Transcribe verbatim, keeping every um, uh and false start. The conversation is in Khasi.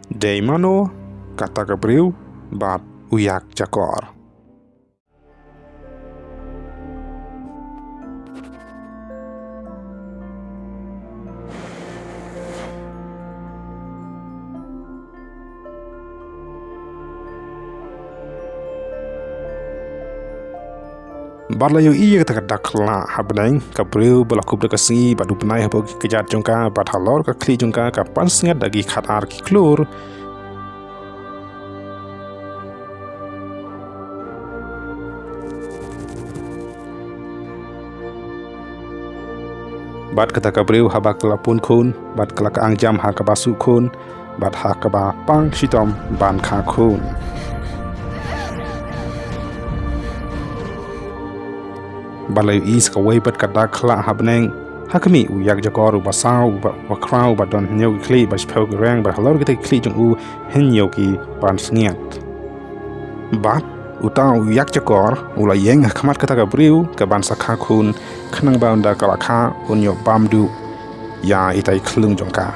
Dei mano kata ka briew bad u ïakjakor? Bad la ïohi ïa kata ka dak khyllah ha bneng, ka briew ba la kup da ka sngi bad u bnai hapoh ki kjat jong ka, bad halor ka khlieh jong ka ka pansngiat da ki khatar ki klur. Bad kata ka briew haba ka la pun khun, bad ka la ka ang jam ha kaba suh khun, bad ha kaba pang shitom ban kha khun. Bad la ïohi sa kawei pat ka dak khyllah ha bneng, ha khmih u ïakjakor uba saw, uba, uba khraw, uba don hynñiew ki khlieh, bad shiphew ki reng, bad halor kita ki khlieh jong u hynñiew ki pansngiat. Bad uta u ïakjakor u la ïeng ha khmat kata ka briew ka ban sa kha khun, khnang ba ynda ka la kha un ïoh bam duh ïa itai khlung jong ka.